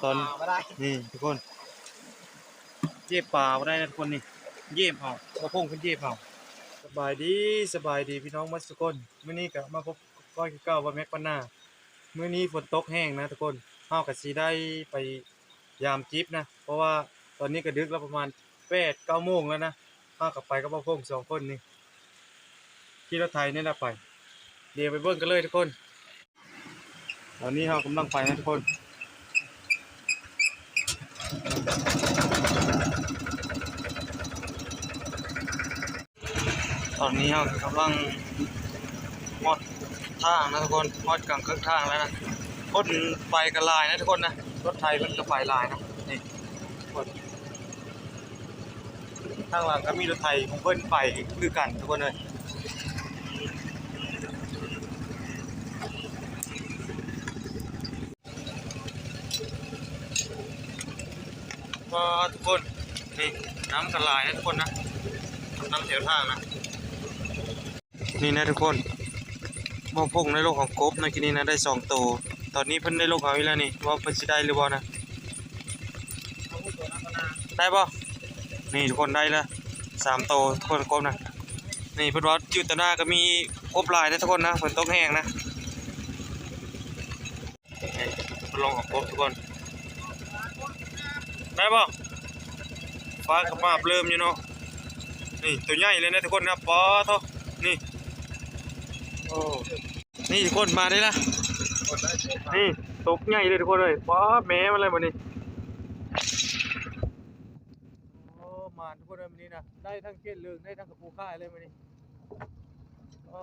ຕອນ ປາບໍ່ໄດ້ ນີ້ທຸກຄົນ ເຢບປາບໍ່ໄດ້ນະທຸກຄົນ ນີ້ ເຢບເອົາ ບ່າວພົງເພິ່ນເຢບເອົາ. ສະບາຍດີ ສະບາຍດີພີ່ນ້ອງໝົດທຸກຄົນ ມື້ນີ້ກະມາພົບກັບຂ້ອຍຄືເກົ່າ ບ່າວແມັກ ບັນນາ. ມື້ນີ້ຝົນຕົກແຮງນະທຸກຄົນ ເຮົາກະຊິໄດ້ໄປ ຍາມຈິບນະ ເພາະວ່າຕອນນີ້ກະດຶກແລ້ວ ປະມານແປດເກົ້າໂມງແລ້ວນະ. ເຮົາກະໄປກັບບ່າວພົງສອງຄົນນີ້ ຂີ່ລົດໄຖນີ້ແຫຼະໄປ. ດຽວໄປເບິ່ງກັນເລີຍທຸກຄົນ. ຕອນນີ້ເຮົາກຳລັງໄປນະທຸກຄົນ. ຕອນນີ້ເຮົາກຳລັງຮອດທາງນະທຸກຄົນ ຮອດກາງເຄິ່ງທາງແລ້ວນະ. ຄົນໄປກະຫຼາຍນະທຸກຄົນນະ ລົດໄຖເພິ່ນກະໄປຫຼາຍນະ. ນີ້ ຄົນ ທາງຫຼັງກະມີລົດໄຖຂອງເພິ່ນໄປຄືກັນທຸກຄົນເອີຍ. ວ້າ ທຸກຄົນ ນີ້ ນ້ຳກະຫຼາຍນະທຸກຄົນນະ ນ້ຳແຖວທາງນະ. ນີ້ນະທຸກຄົນ ບ່າວພົງໄດ້ຫຼົກເອົາກົບນະ ກີ້ນີ້ນະ ໄດ້ສອງໂຕ. ຕອນນີ້ເພິ່ນໄດ້ຫຼົກເອົາອີກແລ້ວນີ້ ວ່າເພິ່ນຊິໄດ້ຫຼືບໍ່ນະ ໄດ້ບໍ່? ນີ້ທຸກຄົນ ໄດ້ແລ້ວສາມໂຕທຸກຄົນ ກົບນະ. ນີ້ເພິ່ນວ່າຢູ່ຕໍ່ໜ້າກະມີກົບຫຼາຍເດີທຸກຄົນນະ ຝົນຕົກແຮງນະ. ນີ້ ເພິ່ນລົງເອົາກົບທຸກຄົນ ໄດ້ບໍ່? ຟ້າກະມາບເລີ່ມຢູ່ເນາະ. ນີ້ໂຕໃຫຍ່ເລີຍນະທຸກຄົນນະ ປາໂທ້ ນີ້ ໂອ້ ນີ້ທຸກຄົນ ມາໄດ້ລະ ນີ້ ຕົກໃຫຍ່ເລີຍທຸກຄົນເອີຍ. ປາ ແມ່ມັນເລີຍບາດນີ້ ໂອ້ ມານທຸກຄົນເອີຍ ມື້ນີ້ນະ ໄດ້ທັງເຂດເລີງ ໄດ້ທັງກະປູຂາຍເລີຍມື້ນີ້. ອໍ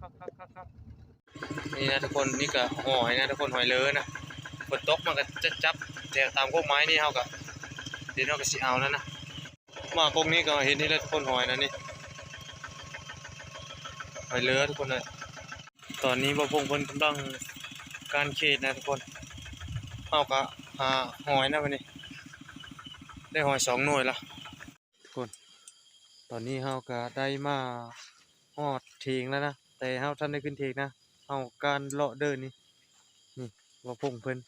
ຄັກໆໆໆ ນີ້ນະທຸກຄົນ ນີ້ກະຫອຍນະທຸກຄົນ ຫອຍເລີນະ. ຝົນຕົກມັນກະຈະຈັບແຖວຕາມກົກໄມ້ນີ້ ເຮົາກະ ດຽວເຮົາກະຊິເອົາແລ້ວນະ. ມາກົກນີ້ກະເຫັນນີ້ແຫຼະທຸກຄົນ ຫອຍນະນີ້ ຫອຍເລີທຸກຄົນເອີຍ. ຕອນນີ້ບ່າວພົງເພິ່ນກຳລັງການເຂດນະທຸກຄົນ ເຮົາກະຫາຫອຍນະບາດນີ້ ໄດ້ຫອຍສອງໜ່ວຍລະ. ທຸກຄົນ ຕອນນີ້ເຮົາກະໄດ້ມາຮອດຖຽງແລ້ວນະ ແຕ່ເຮົາທັນໄດ້ຂຶ້ນຖຽງນະ ເຮົາການເລາະເດີ່ນນີ້. ນີ້ ບ່າວພົງເພິ່ນ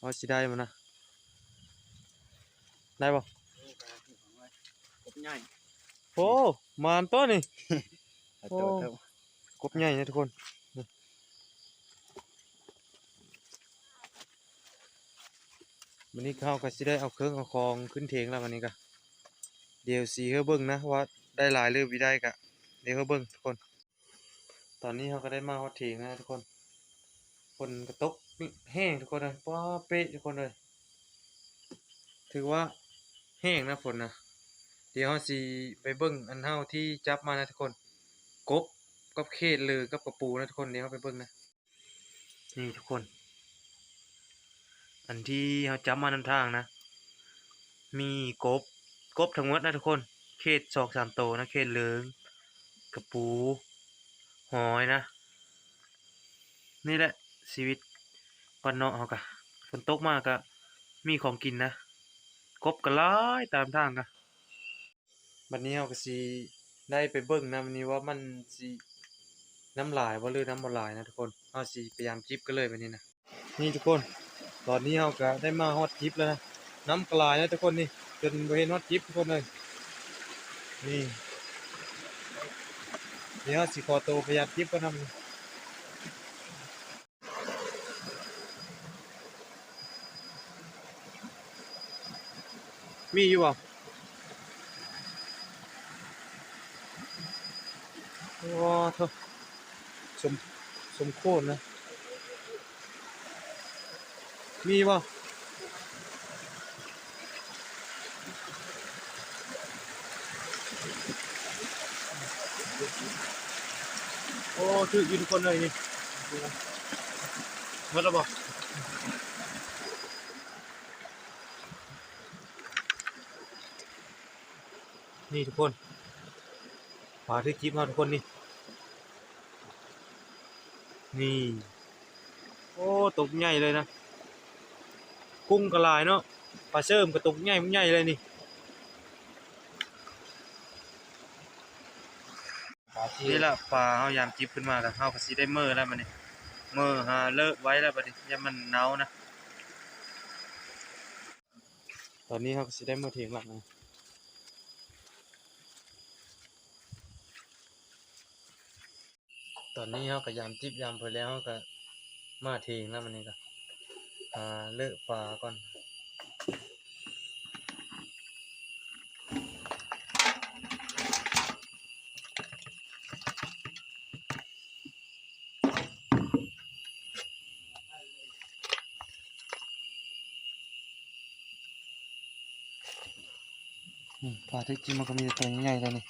ວ່າຊິໄດ້ບໍ່ນະ ໄດ້ບໍ່? ກົບໃຫຍ່ ໂອ້ ມານຕົວະນີ້ ໂອ້ ກົບໃຫຍ່ນະທຸກຄົນ. ມື້ນີ້ເຮົາກະຊິໄດ້ເອົາເຄື່ອງເອົາຂອງຂຶ້ນຖຽງແລ້ວ ບາດນີ້ກະ ດຽວຊິໃຫ້ເບິ່ງນະວ່າໄດ້ຫຼາຍຫຼືບໍ່ໄດ້ ກະດຽວໃຫ້ເບິ່ງທຸກຄົນ. ຕອນນີ້ເຮົາກະໄດ້ມາຮອດຖຽງແລ້ວນະທຸກຄົນ ຝົນກະຕົກແຮງທຸກຄົນເອີຍ ປາເປະທຸກຄົນເອີຍ ຖືວ່າແຮງນະຝົນນະ. ດຽວເຮົາຊິໄປເບິ່ງອັນເຮົາທີ່ຈັບມານະທຸກຄົນ ກົບກັບເຂດເລີກັບກະປູນະທຸກຄົນ ດຽວເຮົາໄປເບິ່ງນະ. ນີ້ທຸກຄົນ ອັນທີ່ເຮົາຈັບມານຳທາງນະ ມີກົບ ກົບທັງໝົດນະທຸກຄົນ ເຂດສອງສາມໂຕນະ ເຂດເລີງ ກະປູ ຫອຍນະ. ນີ້ແຫຼະຊີວິດບ້ານນອກເຮົາກະ ຝົນຕົກມາກະມີຂອງກິນນະ ກົບກະຫຼາຍຕາມທາງກະ. ບາດນີ້ເຮົາກະຊິໄດ້ໄປເບິ່ງນຳນີ້ວ່າມັນຊິນ້ຳຫຼາຍບໍ່ ຫຼືນ້ຳບໍ່ຫຼາຍນະທຸກຄົນ. ເຮົາຊິພະຍາຍາມຈິບກັນເລີຍບາດນີ້ນະ. ນີ້ທຸກຄົນ ຕອນນີ້ເຮົາກະໄດ້ມາຮອດຈິບແລ້ວນະ ນ້ຳກະຫຼາຍນະທຸກຄົນນີ້ ຈົນບໍ່ເຫັນຮອດຈິບທຸກຄົນເອີຍ. ນີ້ ດຽວເຮົາຊິຂໍໂຕພະຍາຍາມຈິບກ່ອນນະ. ມີຢູ່ບໍ່? ໂອ້ໂທ້ ສົມ ສົມຄວນນະ. ມີບໍ່? ໂອ້ ຖືກຢູ່ທຸກຄົນເອີຍນີ້. ໝົດແລ້ວບໍ່? ນີ້ທຸກຄົນ ປາຖືກຈິບເຮົາທຸກຄົນນີ້. ນີ້ ໂອ້ ຕົກໃຫຍ່ເລີຍນະ ກຸ້ງກະຫຼາຍເນາະ ປາເສີມກະຕົກໃຫຍ່ ໃຫຍ່ເລີຍນີ້. ນີ້ລະປາເຮົາຍາມຈິບຂຶ້ນມາກະ ເຮົາກະຊິໄດ້ເມີແລ້ວບາດນີ້ ເມີຫາເລີກໄວ້ແລ້ວບາດນີ້ ຢ້ານມັນເນົ່ານະ. ຕອນນີ້ເຮົາກໍຊິໄດ້ເມືອເຖງລະ. ຕອນນີ້ເຮົາກໍຢາມຈິບຢາມເພີແລ້ວ ເຮົາກໍມາເຖງລະ. ມື້ນີ້ກໍຫາເລີະປາກ່ອນ. ອືມ ປາທີ່ຈິບມັນກໍມີແຕ່ໂຕໃຫຍ່ໆເລີຍນີ້.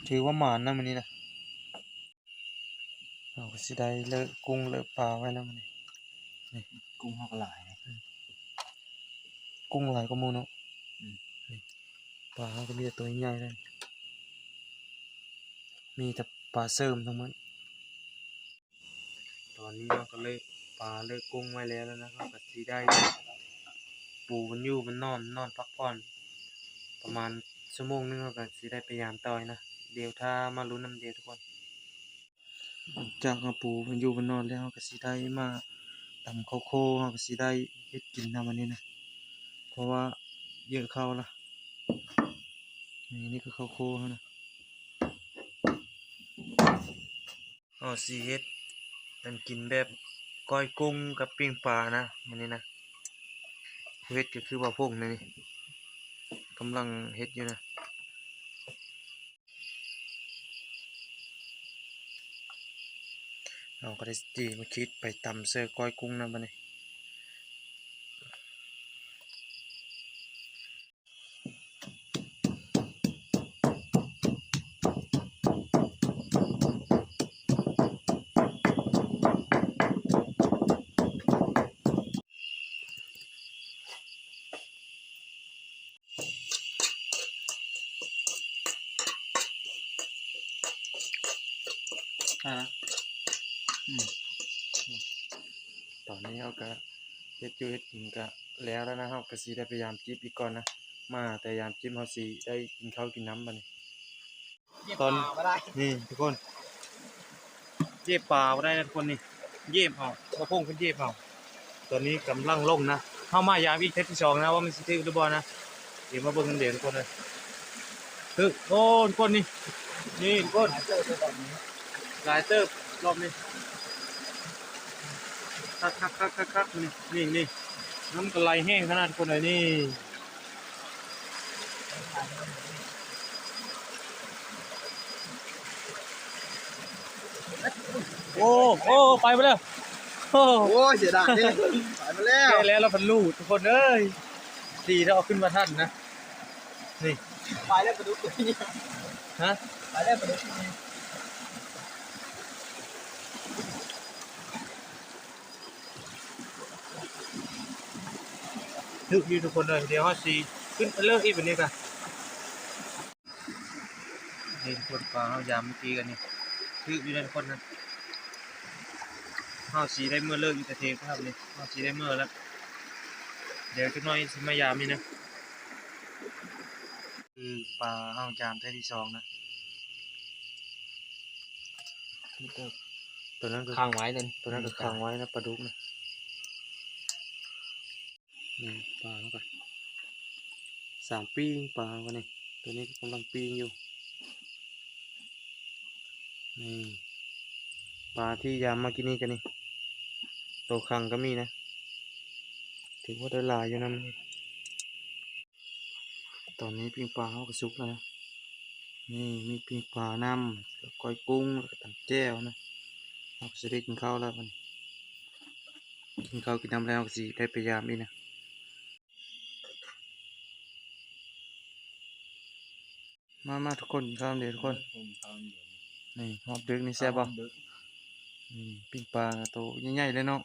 ຖືວ່າໝານນະມື້ນີ້ນະ. ເຮົາກໍຊິໄດ້ເລີະກຸ້ງເລີະປາໄວ້ແລ້ວມື້ນີ້. ນີ້ ກຸ້ງເຮົາກໍຫຼາຍ ອືມ ກຸ້ງຫຼາຍກວ່າໝູ່ເນາະ. ອືມ ນີ້ ປາເຮົາກໍມີແຕ່ໂຕໃຫຍ່ໆເລີຍ ມີແຕ່ປາເສີມທັງໝົດ. ຕອນນີ້ເຮົາກໍເລີະປາເລີະກຸ້ງໄວ້ແລ້ວນະ. ເຮົາກໍຊິໄດ້ປູມັນຢູ່ມັນນອນ ນອນພັກຜ່ອນປະມານຊົ່ວໂມງໜຶ່ງ ເຮົາກໍຊິໄດ້ໄປຢາມຕໍ່ນະ. ດຽວຖ້າມາລຸ້ນນຳເດວທຸກຄົນ. ຫຼັງຈາກເຮົາປູມັນຢູ່ມັນນອນແລ້ວ ເຮົາກໍຊິໄດ້ມາຕຳເຂົ້າໂຄ. ເຮົາກໍຊິໄດ້ເຮັດກິນນຳອັນນີ້ນະ ເພາະວ່າເຍອະເຂົ້າລະ. ນີ້ ນີ້ຄືເຂົ້າໂຄເຮົານະ. ເຮົາຊິເຮັດອັນກິນແບບກ້ອຍກຸ້ງກັບປີ້ງປານະ ມື້ນີ້ນະ. ຜູ້ເຮັດກໍຄືບ່າວພົງນີ້ ກຳລັງເຮັດຢູ່ນະ. ເຮົາກໍໄດ້ຈີ່ມາຄິດໄປຕຳເສີກ້ອຍກຸ້ງນຳບັດນີ້. ອາ ອືມ ຕອນນີ້ເຮົາກະເຮັດຢູ່ເຮັດກິນກະແລ້ວແລ້ວນະ. ເຮົາກະຊິໄດ້ໄປຢາມຈິບອີກກ່ອນນະ. ມາແຕ່ຢາມຈິບ ເຮົາຊິໄດ້ກິນເຂົ້າກິນນ້ຳບັດນີ້. ຕອນ ນີ້ທຸກຄົນ ເຢບປາບໍ່ໄດ້ນະທຸກຄົນນີ້ ເຢບເອົາ ບ່າວພົງເພິ່ນເຢບເອົາ. ຕອນນີ້ກຳລັງລົງນະ ເຮົາມາຢາມອີກເທື່ອທີສອງນະ ວ່າມັນຊິຖືກຫຼືບໍ່ນະ. ດຽວມາເບິ່ງນຳເດວທຸກຄົນເດີ. ຖືກ ໂອ້ ທຸກຄົນນີ້ ນີ້ທຸກຄົນ ຫຼາຍເຕີບລອບນີ້ ຄັກໆໆໆ ນີ້ ນີ້ ນີ້ ນ້ຳກະໄຫຼແຮງຂະໜາດທຸກຄົນເອີຍ ນີ້. ໂອ້ ໂອ້ ໄປໝົດແລ້ວ ໂອ້ ໂອ້ຍ ເສຍດາຍເດ້ ໄປໝົດແລ້ວ ແກ່ແລ້ວລະພັນລູດທຸກຄົນເອີຍ. ດີເນາະ ເອົາຂຶ້ນມາທັນນະ ນີ້ ໄປແລ້ວປາດຸກ ຮະ ໄປແລ້ວປາດຸກ. ຖືກຢູ່ທຸກຄົນເອີຍ ດຽວເຮົາຊິຂຶ້ນໄປເລີກອີກບາດນີ້ກະ ນີ້ທຸກຄົນ ປາເຮົາຢາມມື້ກີ້ກັນນີ້ ຖືກຢູ່ເດ້ທຸກຄົນນະ. ເຮົາຊິໄດ້ເມືອເລີກອີກກະເທງແລ້ວນີ້ ເຮົາຊິໄດ້ເມືອແລ້ວ ດຽວຈັກໜ້ອຍຊິມາຢາມອີກນະ. ຄືປາເຮົາຢາມເທື່ອທີສອງນະ ໂຕນັ້ນກໍຂັງໄວ້ນັ້ນ ໂຕນັ້ນກໍຂັງໄວ້ນະ ປາດຸກນະ. ນີ້ປາເຮົາກະສາມປີ້ງ ປາເຮົາກະນີ້ ໂຕນີ້ກຳລັງປີ້ງຢູ່. ນີ້ປາທີ່ຢາມມາກີ້ນີ້ກະນີ້ ໂຕຂັງກະມີນະ ຖືວ່າໄດ້ຫຼາຍຢູ່ນຳ. ຕອນນີ້ປີ້ງປາເຮົາກະສຸກແລ້ວນະ ນີ້ມີປີ້ງປານຳ ແລ້ວກ້ອຍກຸ້ງ ແລ້ວກະຕຳແຈ່ວນະ. ເຮົາກະຊິໄດ້ກິນເຂົ້າແລ້ວບັດນີ້ ກິນເຂົ້າກິນນ້ຳແລ້ວກະຊິໄດ້ໄປຢາມອີກນະ. ມາ ມາທຸກຄົນ ກິນເຂົ້ານຳເດທຸກຄົນ. ນີ້ຮອບດຶກນີ້ແຊບບໍ່? ນີ້ປີ້ງປາໂຕໃຫຍ່ໆເລີຍເນາະ.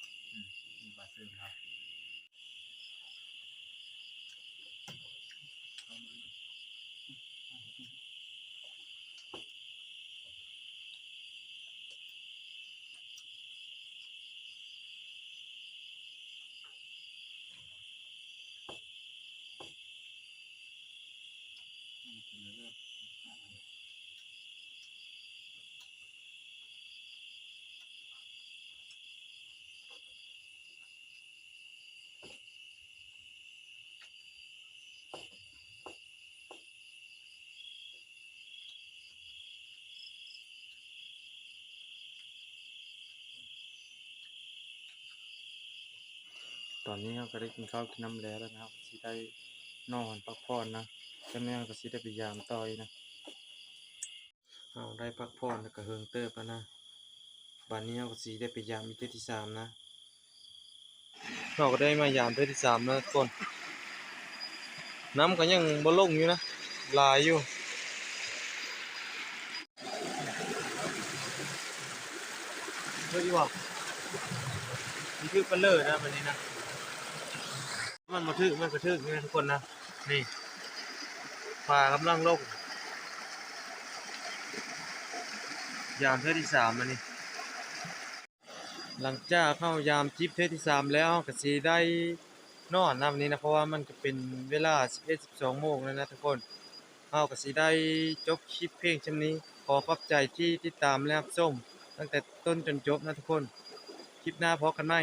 ຕອນນີ້ເຮົາກໍໄດ້ກິນເຂົ້າກິນນ້ຳແລ້ວນະ ເຮົາກໍຊິໄດ້ນອນພັກຜ່ອນນະ ຈາກນັ້ນເຮົາກໍຊິໄດ້ໄປຢາມຕໍ່ອີກນະ. ເຮົາໄດ້ພັກຜ່ອນແລ້ວກໍເຮິງເຕີບແລ້ວນະ ບາດນີ້ເຮົາກໍຊິໄດ້ໄປຢາມອີກເທື່ອທີສາມນະ. ເຮົາກໍໄດ້ມາຢາມເທື່ອທີສາມນະທຸກຄົນ ນ້ຳກໍຍັງບໍ່ລົງຢູ່ນະ ຫຼາຍຢູ່. ເບິ່ງຢູ່ບໍ່ ມັນຖືກປານເລີນະ ບາດນີ້ນະ ມັນບໍ່ຖືກ ມັນກໍຖືກຢູ່ນະທຸກຄົນນະ. ນີ້ ປາກຳລັງລົງ ຢາມເທື່ອທີສາມ ບາດນີ້. ຫຼັງຈາກເຮົາຢາມຈິບເທື່ອທີສາມແລ້ວ ເຮົາກໍຊິໄດ້ນອນນຳນີ້ນະ ເພາະວ່າມັນກໍເປັນເວລາສິບເອັດ ສິບສອງໂມງແລ້ວນະທຸກຄົນ. ເຮົາກໍຊິໄດ້ຈົບຄລິບພຽງສ່ຳນີ້. ຂໍຂອບໃຈທີ່ຕິດຕາມ ແລະ ຮັບຊົມຕັ້ງແຕ່ຕົ້ນຈົນຈົບນະທຸກຄົນ. ຄລິບໜ້າພໍ້ກັນໃໝ່.